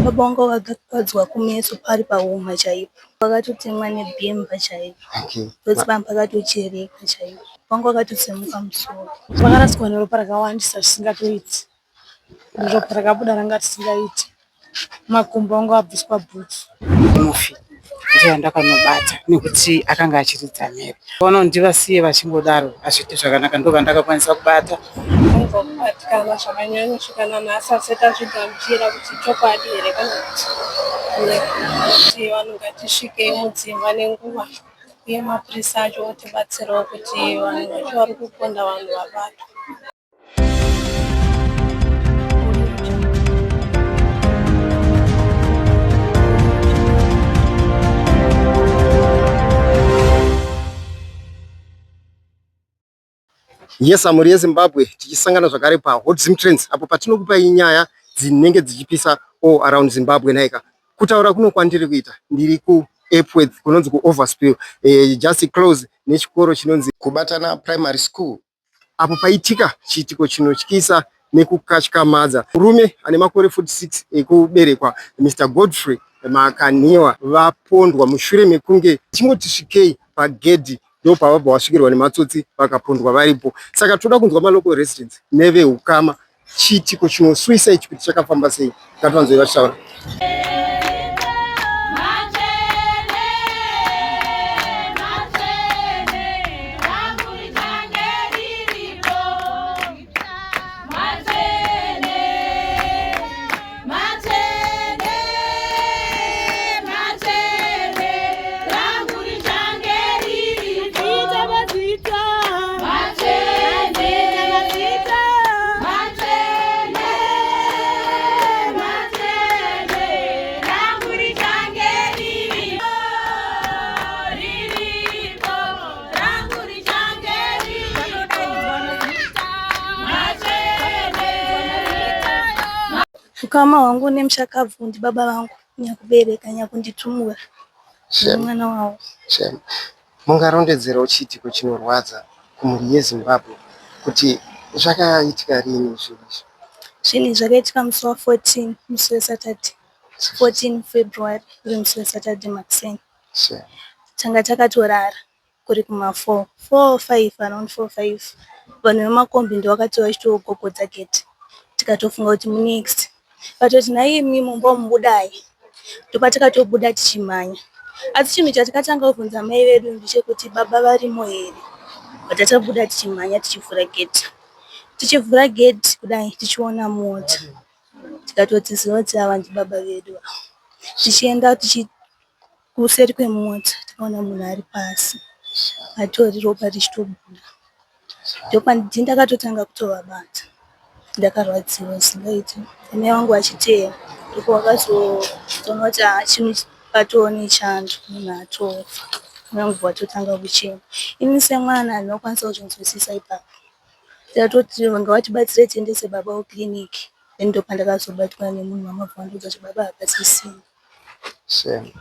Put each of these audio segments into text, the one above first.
Baba vangu vakakuvadzwa kumeso pari pahuma chaipo. Vakatotemwa nebhemba chaipo. Okay. Because panga pakatochereka chaipo. Vanga vakatotsemuka musoro. Vakarasikwa neropa rakawandisa zvisingatoiti. Ropa rakabuda ranga risingaiti. Makumbo angu abviswa bhutsu. Mufi ndiye andakanobata nekuti akanga achiridza mhere. Vaona kuti ndivasiye vachingodaro hazviiti zvakanaka ndovandakakwanisa kubata. Ndinonzwa kubatikana zvakanyanya kusvika nanhasi asi tazvigamuchira kuti chokwadi here kana kuti kuti vanhu ngatisvikei mudzimba nenguva uye mapurisa acho otibatsirawo kuti vanhu vacho vari kuponda vanhu vabatwe. Yes, mhuri yeZimbabwe tichisangana zvakare paHot Zim Trends apo patinokupai nyaya dzinenge dzichipisa all around Zimbabwe nhaika. Kutaura kuno kwandiri kuita ndiri kuEpworth kunonzi kuOverspill eh, just close nechikoro chinonzi Kubatana Primary School apo paitika chiitiko chinotyisa nekukatyamadza. Murume ane makore 46 ekuberekwa Mr Godfrey Makaniwa vapondwa mushure mekunge chingoti svikei pagedhi ndopavabva vasvikirwa nematsotsi vakapondwa varipo. Saka toda kunzwa malocal residents nevehukama chiitiko chinosuwisa ichi kuti chakafamba sei. Ngativanzwei vachitaura. Ukama hwangu nemushakabvu ndibaba vangu nyakubereka nyakunditumura Shame, mwana wavo. shame. Mungarondedzerawo chiitiko chinorwadza kumhuri yeZimbabwe kuti zvakaitika rini zvinhu izvi? Zvinhu zvakaitika musi wa 14 musi weSaturday 14 February uri musi weSaturday makuseni. Shame. Tanga takatorara kuri kuma 4 4 5 around 4 5 vanhu vemakombi ndovakati vachitogogodza gate tikatofunga kuti munext vatoti nhaimi mumba umu budai ndopatakatobuda tichimhanya asi chinhu chatakatanga kubvunza mai vedu ndechekuti baba varimo here but tichimhanya tichivhura gate tichivhura gate kudai tichiona mota tikatoti ziva kuti ava ndibaba vedu ava tichienda tichi kuseri kwemota tikaona munhu ari pasi atori ropa richitobuda ndopandii ndakatotanga kutovabata ndakarwadziwa zvisingaiti amai vangu vachiteya ndipo vakazoona kuti haa chinhu patoo nechando munhu atofa mai vangu vatotanga kuchema ini semwana handinokwanisa kuzvinzwisisa ipapo tikatoti ngavatibatsire tiendese baba kukiriniki then ndopandakazobatwa nemunhu vamabva vandiudza kuti baba hapasisina Shame.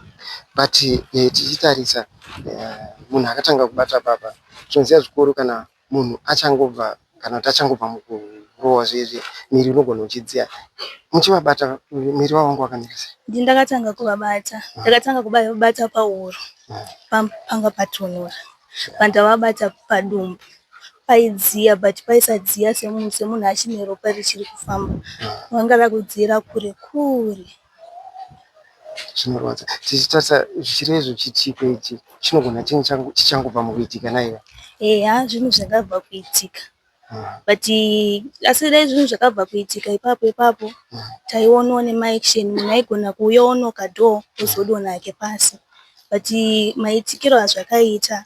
But eh, tichitarisa eh, munhu akatanga kubata baba tinoziva zvikuru kana munhu achangobva kana kuti achangobva mukurohwa zvezve miri unogona uchidziya muchivabata miri wavo wanga wakamira sei? Ndi ndakatanga kuvabata ndakatanga kuvabata pahuro panga patonhora pandavabata padumbu paidziya but paisadziya semunhu semunhu achine ropa richiri kufamba vanga rakudziyira kure kure Zvinorwadza. Tichitarisa zvichireva chiitiko ichi chinogona chichangobva mukuitika naiva. Eya zvinhu zvakabva kuitika but asi dai zvinhu zvakabva kuitika ipapo ipapo taionawo nemaaction munhu aigona kuuya onoka door ozodonha hake pasi but maitikiro azvakaita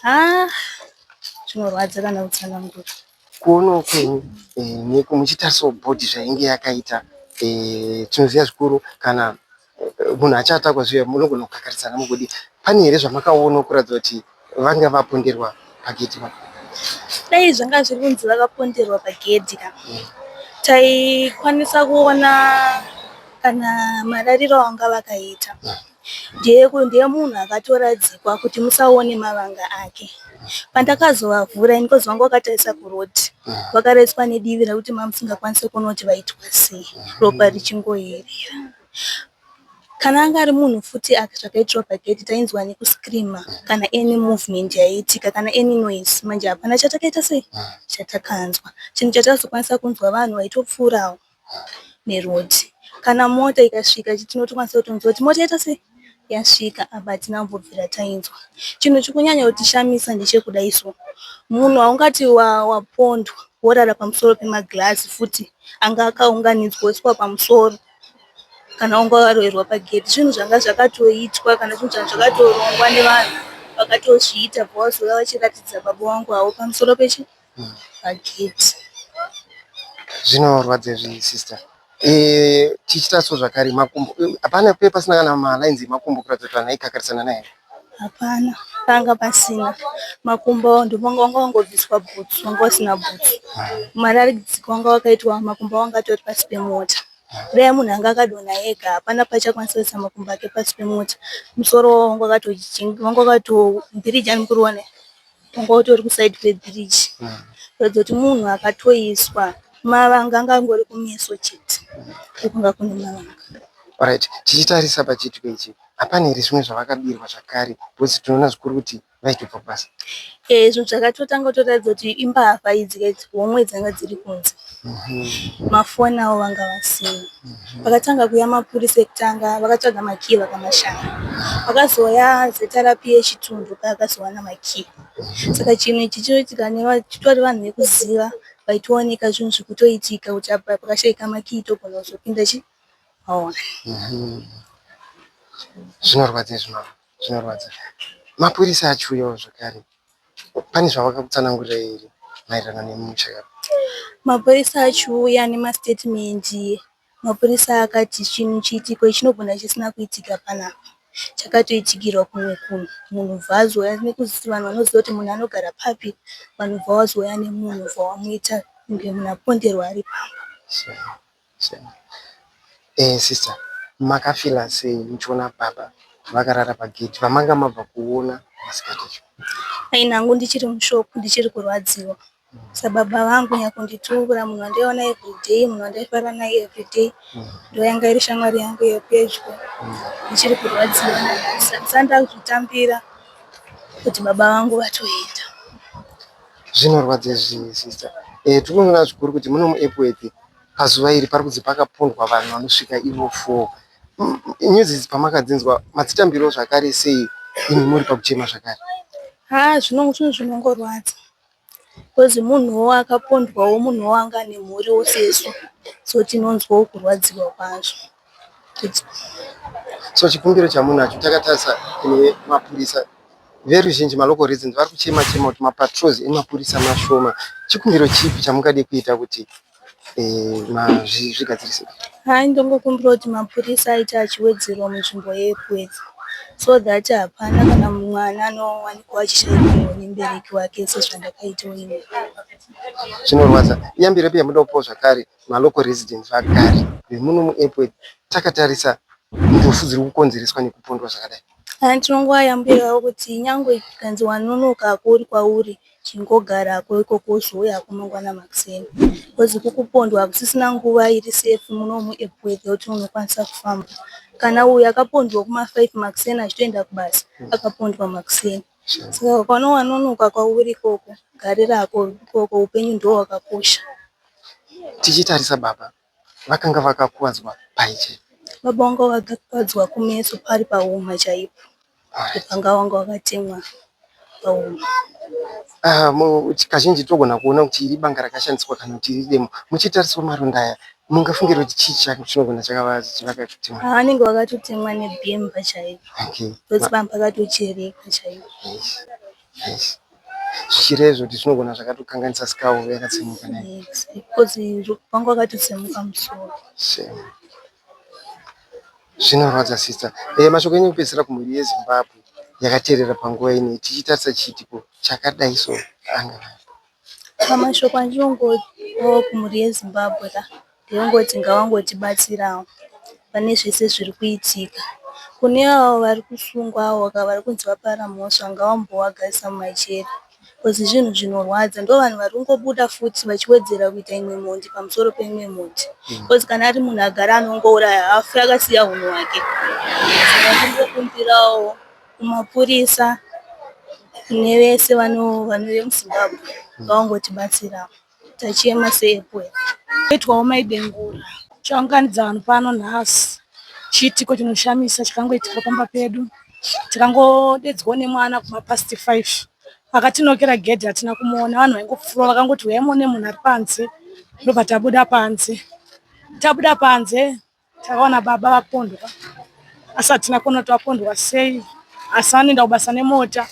haa zvinorwadza kana kutsanangura. Kuonawo kwenyu eh, muchitarisawo body zvainge yakaita eh, tinoziva zvikuru kana eh, munhu achatakwa zviya munogona kukakarisana mugodi pane here zvamakaona kuratidza kuti vanga vaponderwa pagedhi pa Dai zvanga zviri kunzi vakaponderwa pagedhi ka taikwanisa kuona kana marariro avanga vakaita ndiye munhu akatoradzikwa kuti musaone mavanga ake pandakazovavhura ini because vanga vakatarisa kurodhi vakareswa nedivi rekuti mamusingakwanisi kuona kuti vaitwa sei ropa richingoyerera. Kana anga ari munhu futi zvakaitirwa pagedhi tainzwa nekuscreamer kana any movement yaiitika kana any noise. Manje hapana chatakaita sei chatakanzwa. Chinhu chatakazokwanisa kunzwa vanhu vaitopfuurawo neroad. Kana mota ikasvika tinotokwanisa kutonzwa kuti mota yaita sei yasvika apa hatina kumbobvira tainzwa. Chinhu chikunyanya kutishamisa ndechekudai so munhu haungati wapondwa worara pamusoro pemagirazi futi anga akaunganidzwa oiswa pamusoro kana wanga waroverwa pagedhi. Zvinhu zvanga zvakatoitwa kana zvinhu zvanga zvakatorongwa nevanhu vakatozviita bva vazouya vachiratidza baba vangu avo pamusoro pechi pagedhi. Zvinorwadza izvi sister. Tichitarisa zvakare makumbo hapana pe pasina kana malines emakumbo kuratidza kuti vanhu vaikakarisana naye. Hapana, panga pasina makumbo ndopanga wanga wangobviswa bhutsu wanga usina bhutsu. Mararidziko wanga wakaitwa makumbo anga atori pasi pemota. Kudai munhu anga akadonha ega hapana paachakwanisa kuisa makumbo ake pasi pemota. Musoro wanga wakato bhiriji ani kuriona wanga utori kuside kwebhiriji. Kuratidza kuti munhu akatoiswa mavanga anga angori kumeso chete ndokwanga kune mavanga. Alright, tichitarisa pachiitiko ichi hapana here zvimwe zvavakabirwa zvakare because tinoona zvikuru kuti vaitobva kubasa. Zvinhu zvakatotanga kutoratidza kuti imbavha idzi idzi homwe dzanga dziri kunze. Mafoni avo vanga vasina. Pakatanga kuuya mapurisa ekutanga vakatsvaga makiyi vakamashaya. Pakazouya ZRP yechitundu payakazowana makiyi. Saka chinhu ichi chinoitika chitori vanhu vekuziva vaitooneka zvinhu zvikutoitika kuti apa pakashaika makiyi togona kuzopinda chi maona. Zvinorwadza izvi mama, zvinorwadza. Mapurisa achiuyawo zvakare pane zvavakakutsanangurira here maererano nemusha? Mapurisa achiuya nemastatement mapurisa akati chinhu chiitiko ichi chinogona chisina kuitika panapa chakatoitikirwa kumwe kunhu. Munhu bva azouya nekuti vanhu vanoziva kuti munhu anogara papi vanhu bva vazouya nemunhu bva vamuita kunge munhu aponderwa ari pamba. Sister, makafeela sei muchiona baba vakarara pagedhi vamanga mabva kuona masikati acho? Aini hangu ndichiri mushock ndichiri kurwadziwa. Sababa vangu nyakunditumbura munhu wandaiona everyday munhu wandaifara naye everyday ndoyanga iri shamwari yangu yepedyo. Ndichiri kurwadziwa nanhasi handisati ndakuzvitambira kuti baba vangu vatoenda. Zvinorwadza izvi sister. Tiri kuona zvikuru kuti muno muEpworth pazuva iri pari kunzi pakapondwa vanhu vanosvika ivo 4. News idzi pamakadzinzwa madzitambirawo zvakare sei imi muri pakuchema zvakare? Haa zvinhu zvinongorwadza because munhuwo akapondwawo munhuwo anga ane mhuriwo sesu so tinonzwawo kurwadziwa kwazvo. So chikumbiro chamunacho takatarisa kune mapurisa veruzhinji malocal residents vari kuchema chema kuti mapatrols emapurisa mashoma. Chikumbiro chipi chamungade kuita kuti zvigadzirise? Hai ndongokumbira kuti mapurisa aite achiwedzerwa munzvimbo yeEpworth so that hapana kana mwana anowanikwa achishaikirwa nemubereki wake sezvandakaitawo ini. Zvinorwadza. Iyambiro ipi yamunoda kupawo zvakare malocal residents vagari vemuno muEpworth takatarisa ndufu dziri kukonzereswa nekupondwa zvakadai? Ndinongovayambirawo kuti nyangwe ukanzi wanonoka uri kwauri chingogarako ikoko uzouya mangwana makuseni because kukupondwa hakusisina nguva iri safe muno muEpworth yekuti unokwanisa kufamba. Kana uyu akapondwa kuma5 makuseni achitoenda kubasa akapondwa makuseni. Saka ukaona wanonoka kwauri ikoko garirako ikoko upenyu ndohwakakosha. Tichitarisa baba vakanga vakakuvadzwa pai chaipo? Baba vangu vakakuvadzwa kumeso pari pahuma chaipo. Panga vanga vakatemwa pahuma. Kazhinji tinogona kuona kuti iri banga rakashandiswa kana kuti iri demo. Muchitariswa maronda aya mungafungira kuti chii chinogona chakavatemwa? Vanenge vakatotemwa nebhemba chairo. Because panga pakatochereka chaipo. Zvichireva kuti zvinogona zvakatokanganisa skull yakatsemuka nayo. Because vanga vakatotsemuka musoro. Zvinorwadza sister. Mashoko enyu ekupedzisira kumhuri yeZimbabwe yakateerera panguva ino tichitarisa chiitiko chakadai so anga. Pamashoko andinongopawo kumhuri yeZimbabwe ka ndinongoti ngavangotibatsirawo pane zvese zviri kuitika. Kune avo vari kusungwa avo vari kunzi vapara mhosva ngavambovagarisa mumajeri. Bcoz zvinhu zvinorwadza ndovanhu vari kungobuda futi vachiwedzera kuita imwe mhondi pamusoro peimwe mhondi. Bcoz kana ari munhu agara anongouraya haafi akasiya hunhu hwake. Saka ndingokumbirawo kumapurisa nevese vanove muZimbabwe vangotibatsirawo. Tachema seEpworth. Itwawo Mai Dengura. Chaunganidza vanhu pano nhasi chiitiko chinoshamisa chakangoitika pamba pedu. Takangodedzwawo nemwana kuma past 5 akatinokera gedhi hatina kumuona. Vanhu vaingopfuura vakangoti huyai muone munhu ari panze ndobva tabuda panze. Tabuda panze takaona baba vapondwa asi hatina kuona kuti vapondwa sei asi vanoenda kubasa nemota.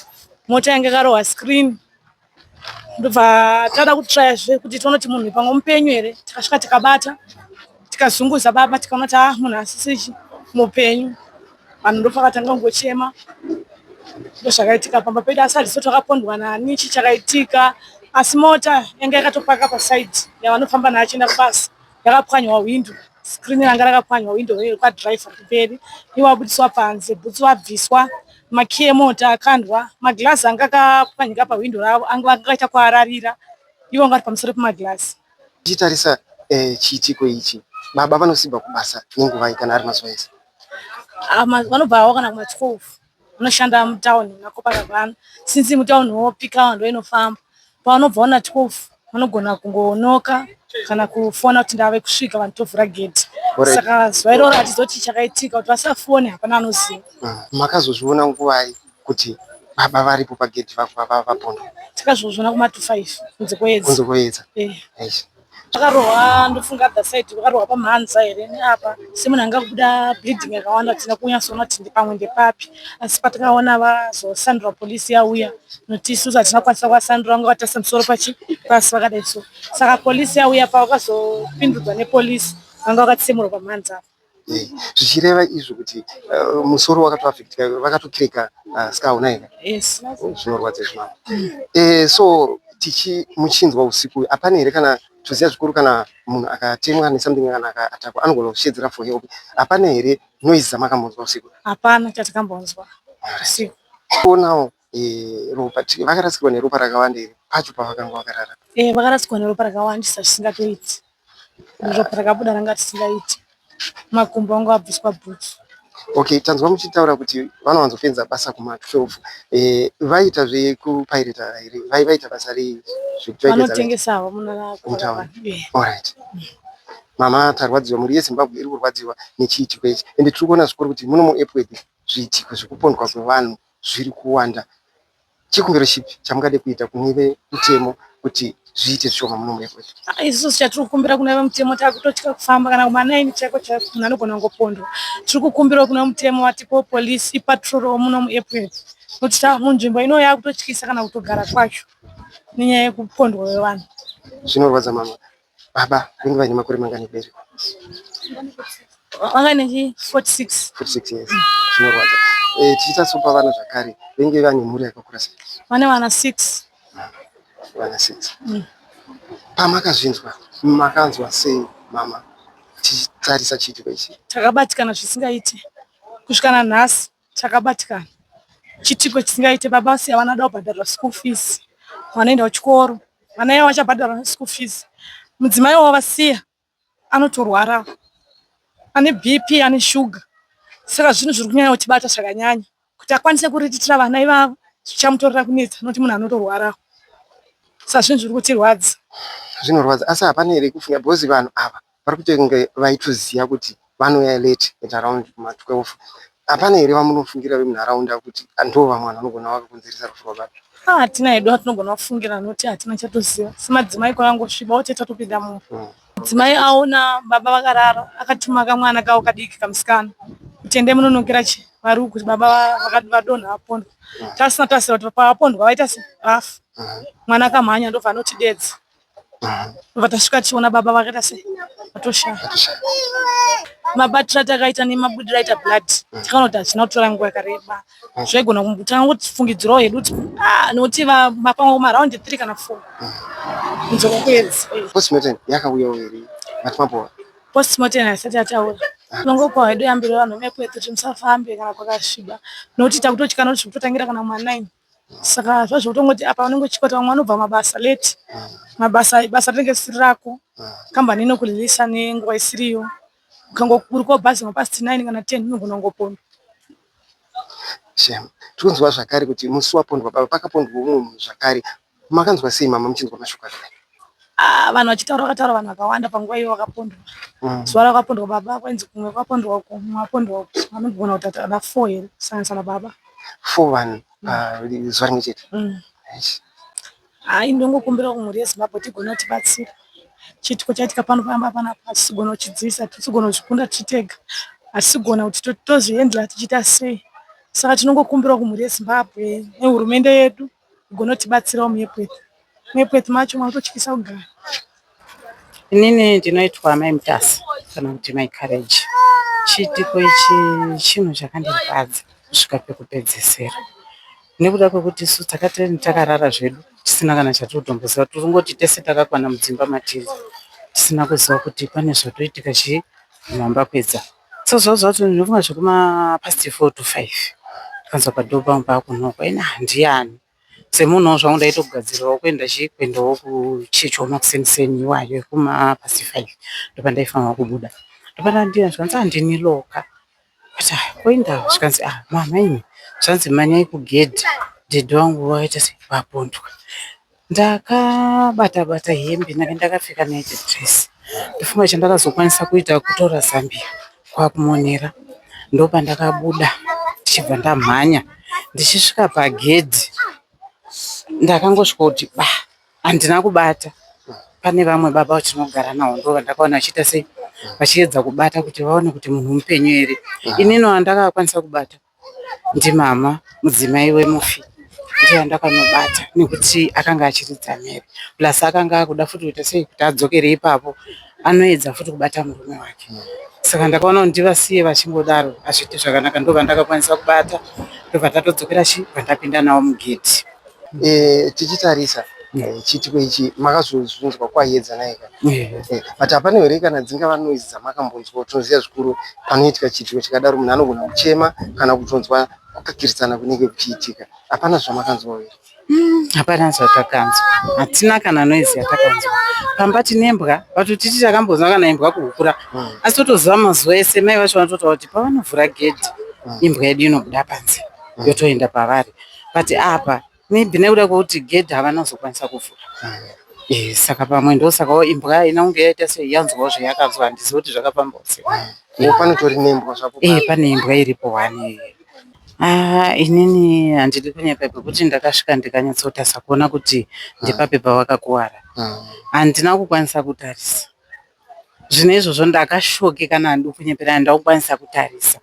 Mota yanga yakarohwa screen ndobva tada kutraya zve kuti tione kuti munhu pamwe mupenyu here. Takasvika tikabata tikazunguza baba tikaona kuti ah munhu asisi mupenyu. Vanhu ndopakatanga kungochema ndozvakaitika pamba pedu asi hatizivi kuti vakapondwa nani chii chakaitika asi mota yanga yakatopaka pasaidhi yavanofamba nayo achienda kubasa yakapwanywa hwindo screen ranga rakapwanywa hwindo rekwadhiraivha kumberi iwo abudiswa panze bhutsu abviswa makiyi emota akandwa magirazi anga akapwanyika pahwindo ravo anga akaita kuararira iwo anga ari pamusoro pemagirazi. Tichitarisa chiitiko ichi, baba vanosibva kubasa nenguvai kana ari mazuva ese? Vanobva havo kana kuma 12 vanoshanda mutauni maCopacabana since mutauni peak hour ndoinofamba pavanobva ona 12 vanogona kungonoka kana kufona kuti ndave kusvika vanhu tovhura gedhi saka zuva iroro hatizoti chakaitika kuti vasafone hapana anoziva. Makazozviona nguvai kuti baba varipo pagedhi vapondwa? Takazozviona kuma 2 5 kunze kwoedza. Kunze kwoedza. Vakarohwa ndofunga other side vakarohwa pamhanza here neapa semunhu anga kubuda bleeding yakawanda hatina kunyatsoona kuti pamwe ndepapi asi patakaona vazosandura polisi yauya nokuti isusu hatina kukwanisa kuvasandura vanga vakatarisa musoro pachi pasi vakadai so saka polisi yauya pavakazopindurwa nepolisi vanga vakatsemurwa pamhanza apa. Zvichireva izvo kuti musoro wakatoafektika vakatokireka skull naika? Yes. Zvinorwadza izvi mama. So tichi muchinzwa usiku hapana here kana toziva zvikuru kana munhu akatemwa nesomething kana akaatakwa anogona kushedzera for help. Hapana here noise dzamakambonzwa usiku? Hapana chatakambonzwa usiku. Kuonawo ropa vakarasikirwa neropa rakawanda here pacho pavakanga vakarara? Vakarasikirwa neropa rakawandisa zvisingatoiti. Ropa rakabuda ranga risingaiti. Makumbo anga abviswa bhutsu. Okay, tanzwa muchitaura kuti vanowanzopedza basa kuma 12. Vaita zvekupaireta here? Vaita basa rei? Vanotengesa havo muna Mutauni. Alright. Mama tarwadziwa, mhuri yeZimbabwe iri kurwadziwa nechiitiko ichi. Ende tiri kuona zvikuru kuti muno muEpworth zviitiko zvekupondwa kwevanhu zviri kuwanda. Chikumbiro chipi chamungade kuita kune vemutemo kuti zviite zvishoma muno muEpworth? Isusu chatiri kukumbira kune vemutemo takutotya kufamba kana kuma 9 chaiko chaiko munhu anogona kungopondwa. Tiri kukumbira kune vemutemo vatipewo polisi ipatrorowo muno muEpworth nokuti munzvimbo ino yakutotyisa kana kutogara kwacho nenyaya yekupondwa kwevanhu. Zvinorwadza mama. Baba vange vaine makore mangani ekuberekwa? Vanga nechi 46. 46 years. Zvinorwadza. Tichiita sopa vana zvakare venge vane mhuri yakakura sei? Vane vana 6. Vana 6. Pamakazvinzwa makanzwa sei mama tichitarisa chiitiko ichi? Takabatikana zvisingaiti kusvika nanhasi takabatikana. Chiitiko chisingaiti baba vasiya vana vanoda kubhadharwa school fees vanoenda kuchikoro vana ivavo vachabhadharwa school fees. Mudzimai wavasiya anotorwara ane BP ane shuga saka zvinhu zviri kunyanya kutibata zvakanyanya kuti akwanise kuriritira vana ivavo zvichamutorera kunetsa nokuti munhu anotorwara saka zvinhu zviri kutirwadza. Zvinorwadza asi hapana here kufunga because vanhu ava vari kutonge vaitoziva kuti vanouya late at around kuma 12. Hapana here vamunofungira vemunharaunda kuti ndo vamwe vanhu vanogona vakakonzeresa rufu rwababa? Hatina hedu atinogona kufungira nokuti hatina chatoziva semadzimai kwakangosviba wote tatopinda mumba. Mudzimai aona baba vakarara akatuma kamwana kavo kadiki kamusikana kuti endai munonokera chi vari kuti baba vadonha vapondwa. Tasina taziva kuti pavapondwa vaita sei vafa. Mwana akamhanya ndobva anotidedza. Ndobva tasvika tichiona baba vakaita sei vatoshaya. Mabatiro atakaita nemabudiro aita blood takaona kuti hazvina kutora nguva yakareba. Zvaigona takangofungidzirawo hedu kuti nokuti pamwe kumaraundi 3 kana 4 kunze kwekuedza. Postmortem yakauyawo here vati mapowa? Postmortem haisati yataura. Tinongopawo hedu yambiro vanhu vemuEpworth kuti musafambe kana kwakasviba nokuti takutotya nokuti zviri kutotangira kana kuma 9. Saka zvazvekutongoti apa unenge uchikoti vamwe vanobva mabasa late. Mabasa basa rinenge risiri rako. Kambani inokureleasa nenguva isiriyo. Ukangoburukawo bhazi mapast 9 kana 10 unogona kungopondwa. Shame. Tikunzwa zvakare kuti musi wapondwa baba pakapondwa umwe munhu zvakare. Makanzwa sei mama muchinzwa mashoko akadai? Ah, vanhu vachitaura vakataura vanhu vakawanda panguva iyo vakapondwa. Zuva rakapondwa baba kwainzi kumwe kwapondwa uko, mumwe apondwa uko. Vanogona kuti ana 4 here kusanganisa nababa. 4 vanhu pazuva rimwe chete. Eish. Hayi ndongokumbira kumhuri yeZimbabwe kuti igone kutibatsira. Chiitiko chaitika pano pamba panapa hatisigona kuchidzivisa, hatisigona kuzvikunda tiri tega. Hatisigona kuti tozvihendla tichiita sei. Saka tinongokumbira kumhuri yeZimbabwe nehurumende yedu igone kutibatsirawo muEpworth. MuEpworth macho makutotyisa kugara. Inini ndinoitwa Mai Mutasa kana kuti Mai Courage. Chiitiko ichi chinhu chakandirwadza kusvika pekupedzesera nekuda kwekuti isu takati takarara zvedu tisina kana chatiri kutomboziva tirikungoti tese takakwana mudzimba matiri tisina kuziva kuti pane zvatoitika chii mambakwedza. So zvava zvati ndinofunga zvekuma past 4 to 5 tikanzwa padhoo pangu pakunokwa ina ndiani semunhuwo zvangu ndaitogadzirirawo kuenda chii kuendawo kuchechi makuseni iwayo ekuma past 5 ndopandaifanirwa kubuda ndopandandira zvikanzi handini loka but koindawo zvikanzi ah mama imi zvanzi manyai kugedhi dhedhi wangu waita sei vapondwa ndakabata bata hembe ndanga ndakapfeka night dress ndofunga chandakazokwanisa kuita kutora zambia kwakumonera ndopandakabuda ndichibva ndamhanya ndichisvika pagedhi ndakangosvika kuti ba handina kubata pane vamwe baba vatinogara navo ndo vandakaona vachiita sei vachiedza kubata kuti vaone kuti munhu mupenyu here inini wandakakwanisa kubata ndimama mudzimai wemufi ndiye andakanobata nekuti akanga achiridza mhere plus akanga akuda futi kuita sei kuti adzokere ipapo anoedza futi kubata murume wake saka ndakaona kuti ndivasiye vachingodaro hazviiti zvakanaka ndobva ndakakwanisa kubata ndobva tatodzokera chi bva ndapinda navo mugedhi. Tichitarisa chiitiko ichi makazozvinzwa kwayedza naika but hapana here kana dzingava noise dzamakambonzwa? Tinoziva zvikuru panoitika chiitiko chakadaro munhu anogona kuchema kana kutonzwa kukakirisana kunenge kuchiitika. Hapana zvamakanzwawo here? Hapana zvatakanzwa, hatina kana noise yatakanzwa. Pamba tine imbwa but titi takambonzwa kana imbwa kuhukura asi totoziva mazuva ese mai vacho vanototaura kuti pavanovhura gedhi imbwa yedu inobuda panze yotoenda pavari but apa maybe nekuda kwekuti gedhi havana kuzokwanisa kuvhura saka pamwe ndosakawo imbwa haina kunge yaita sei yanzwawo zvayakanzwa handizivi kuti zvakafambawo sei. Panotori nembwa zvapo? Pane imbwa iripo one. Ah, inini handidi kunyepa pekuti ndakasvika ndikanyatsotarisa kuona kuti ndepapi pavakakuwara. Handina kukwanisa kutarisa. Zvino izvozvo ndakashokeka handidi kunyepera handina kukwanisa kutarisa.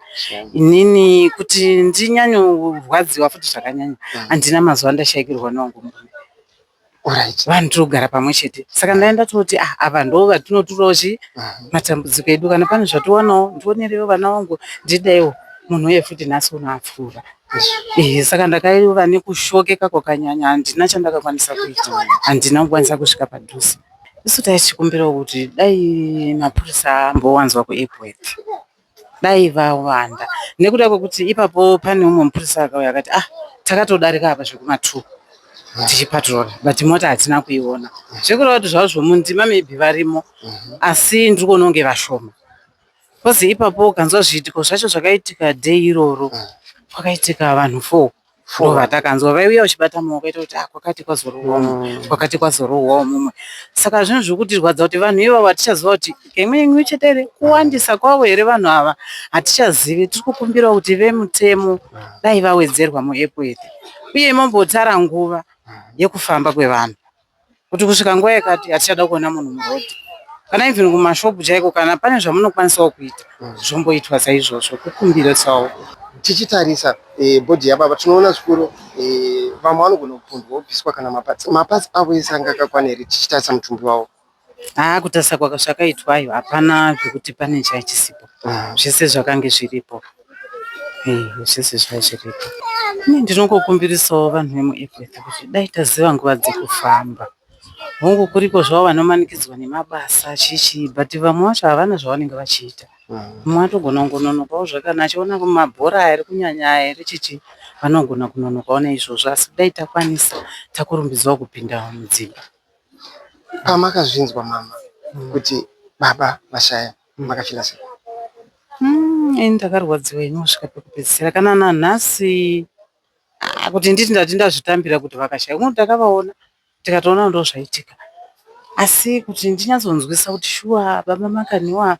Inini kuti ndinyanyorwadziwa futi zvakanyanya handina mazuva andashaikirwa newangu murume. Vanhu tinogara pamwe chete saka ndanga ndatoti ah ava ndo vatinoturawo chi matambudziko edu kana pane zvatowanawo ndionerewo vana vangu ndidaiwo munhu uye futi nhasi uno apfuura. Saka ndakaiva nekushokeka kwakanyanya handina chandakakwanisa kuita handina kukwanisa kusvika padhuze. Isu taichikumbirawo kuti dai mapurisa ambowanzwa kuEpworth dai vawanda nekuda kwekuti ipapo pane umwe mupurisa akauya akati ah takatodarika apa zvekuma 2 tichipatrol but mota hatina kuiona zvekureva kuti zvazvo mundima maybe varimo asi ndiri kuona kunge vashoma because ipapo ukanzwa zviitiko zvacho zvakaitika day iroro kwakaitika vanhu 4 ndo vatakanzwa vaiuya vachibata maoko aita kuti ah kwakati kwazorohwa mumwe kwakati kwazorohwawo mumwe saka zvinhu zviri kutirwadza kuti vanhu ivavo hatichaziva kuti imwe imwe chete here kuwandisa kwavo here vanhu ava hatichazivi tiri kukumbirawo kuti vemutemo dai vawedzerwa muEpworth uye mombotara nguva yekufamba kwevanhu kuti kusvika nguva yakati hatichada kuona munhu murodhi kana even kumashopu chaiko kana pane zvamunokwanisawo kuita zvomboitwa saizvozvo kukumbirisawo. Tichitarisa body yababa tinoona zvikuru vamwe vanogona kupondwa vobviswa kana maparts. Maparts avo ese anga akakwana here tichitarisa mutumbi wavo? Haa kutarisa zvakaitwa ayo hapana zvekuti pane chachisipo zvese zvakange zviripo zvese zvaiva zviripo. Ini ndinongokumbirisawo vanhu vemuEpworth kuti dai taziva nguva dzekufamba. Hongu kuriko zvavo vanomanikidzwa nemabasa chii chii but vamwe vacho havana zvavanenge vachiita. Mumwe atogona kungononokawo zvakana achiona mabhora aya ari kunyanya aya ere chichi vanogona kunonokawo naizvozvo asi dai takwanisa takurumbidzawo kupinda mudzimba. Pamakazvinzwa mama kuti baba vashaya makafila sei? Ini ndakarwadziwa ini kusvika pekupedzisira kana nanhasi ah, kuti nditi ndati ndazvitambira kuti vakashaya umwe ndakavaona tikatoona ndozvaitika asi kuti ndinyatsonzwisa kuti shuwa baba Makandiwa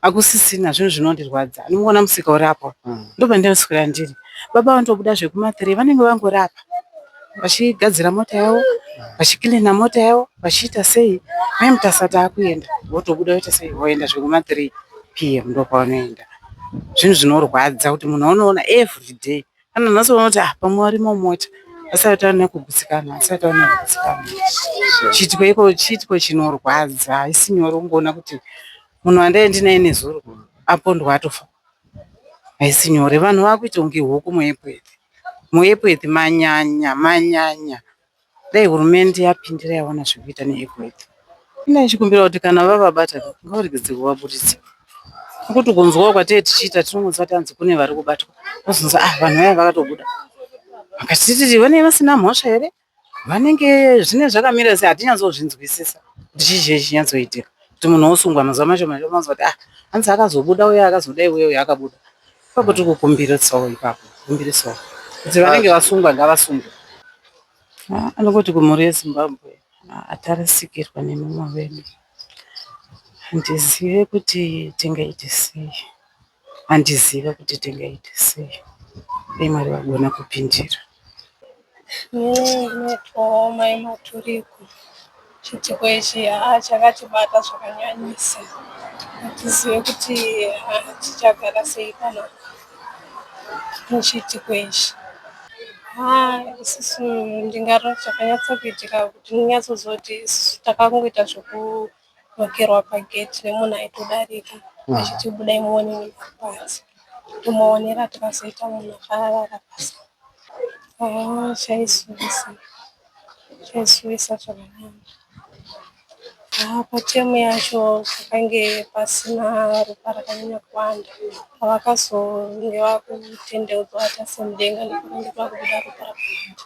akusisina zvinhu zvinondirwadza ndinoona musika uri apo ndopandinoswera ndiri baba vandobuda zvekuma 3 vanenge vangori apa vachigadzira mota yavo vachikilina mota yavo vachiita sei mai Mutasa taakuenda votobuda voita sei voenda zvekuma 3 pm ndopavanoenda zvinhu zvinorwadza kuti munhu aunoona everyday kana nhasi unoti ah pamwe varimo mumota asati aona kugutsikana asati aona kugutsikana chiitiko iko chiitiko chinorwadza haisi nyore kungoona kuti munhu wandaive ndinaye nezuro apondwa atofa haisi nyore vanhu vakuita kunge huku muEpworth muEpworth manyanya manyanya dai hurumende yapindira yaona zvekuita neEpworth ina ichikumbira kuti kana vavabata ngavaregedze kuvaburitsa nekuti kunzwawo kwatee tichiita tinongonzwa kuti hanzi kune vari kubatwa wozonzwa ah vanhu vaya vakatobuda vakatititi vanenge vasina mhosva here vanenge zvine zvakamira sei hatinyatsozvinzwisisa kuti chii chii chinyatsoitika kuti munhu wosungwa mazuva mashoma shoma wanzwa kuti ah hanzi akazobuda uye akazodai uye uye akabuda ipapo tiri kukumbirisawo ipapo kukumbirisawo kuti vanenge vasungwa ngavasungwe anongoti kumhuri yeZimbabwe atarasikirwa nemumwe wedu handizive kuti tingaite sei handizive kuti tingaite sei dai Mwari vagona kupindira. Inini ndinoitwawo mai Maturiko. Chiitiko ichi haa chakatibata zvakanyanyisa. Hatizive kuti tichagara sei panapa nechiitiko ichi. Haa isusu ndingati chakanyatsa kuitika kuti ndinyatsoziva kuti isusu takangoita zvekunokerwa pagedhi nemunhu aitodarika achiti budai muone munhu ari panze. Ndomaonero atakazoita munhu akarara pasi. Haa chaisuwisa, chaisuwisa zvakanyanya. Haa patemu yacho pakange pasina ropa rakanyanya kuwanda. Pavakazonge vakutendeudzwa vatarisa mudenga ndopakange pakubuda ropa rakawanda.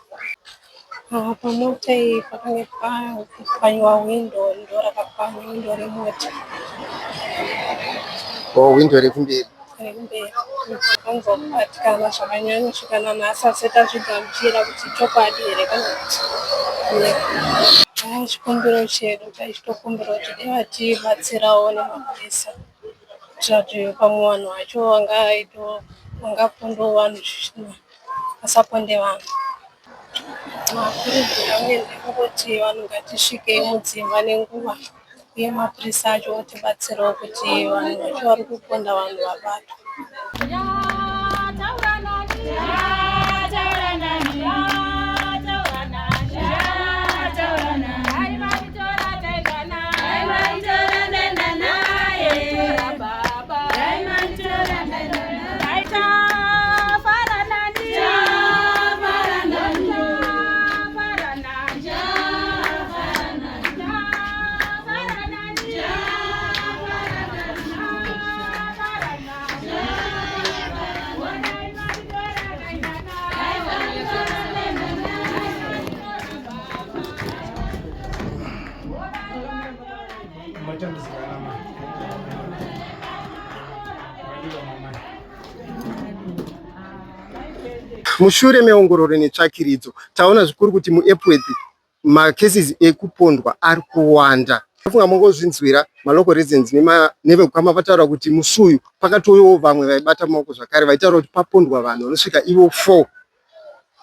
Haa pamota iyi pakange pakupwanywa hwindo ndorakapwanywa hwindo remota. Oh, hwindo rekumberi. Rekumberi. Takanzwa kubatikana zvakanyanya kusvika nanhasi asi tazvigamuchira kuti chokwadi here kana kuti chikumbiro chedu taichitokumbira kuti dai vatibatsirawo nemapurisa kuitira kuti pamwe vanhu vacho vangapondawo vanhu zvisina vasaponde vanhu. Makurudziro angu ndekungoti vanhu ngatisvikei mudzimba nenguva uye mapurisa acho otibatsirawo kuti vanhu vacho vari kuponda vanhu vabatwe. Mushure meongororo netsvakiridzo, taona zvikuru kuti muEpworth macases ekupondwa ari kuwanda. Funga mongozvinzwira malocal residents nevekukama vataura kuti musi uyu pakatouyawo vamwe vaibata maoko zvakare vaitaura kuti papondwa vanhu vanosvika ivo 4.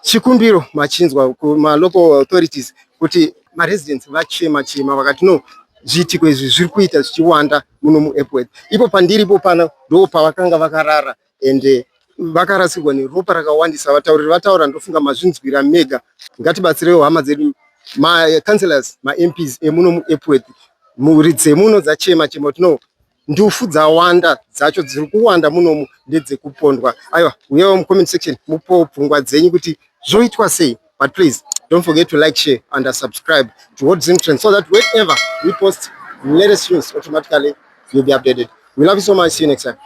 Chikumbiro machinzwa kumalocal authorities kuti maresidents vachema chema vakati no zviitiko izvi zviri kuita zvichiwanda muno muEpworth. Ipo pandiripo pano ndo pavakanga vakarara ende vakarasikirwa neropa rakawandisa. Vatauriri vataura ndofunga mazvinzwira mega. Ngatibatsirewo hama dzedu macouncillors maMPs emuno muEpworth mhuri dzemuno dzachema chema kuti no ndufu dzawanda dzacho dziri kuwanda munomu ndedzekupondwa. Aiwa, uyewo mucomment section mupowo pfungwa dzenyu kuti zvoitwa sei. But please don't forget to like, share and subscribe to Hot Zim Trend so that whenever we post latest news automatically you'll be updated. We love you so much. See you next time.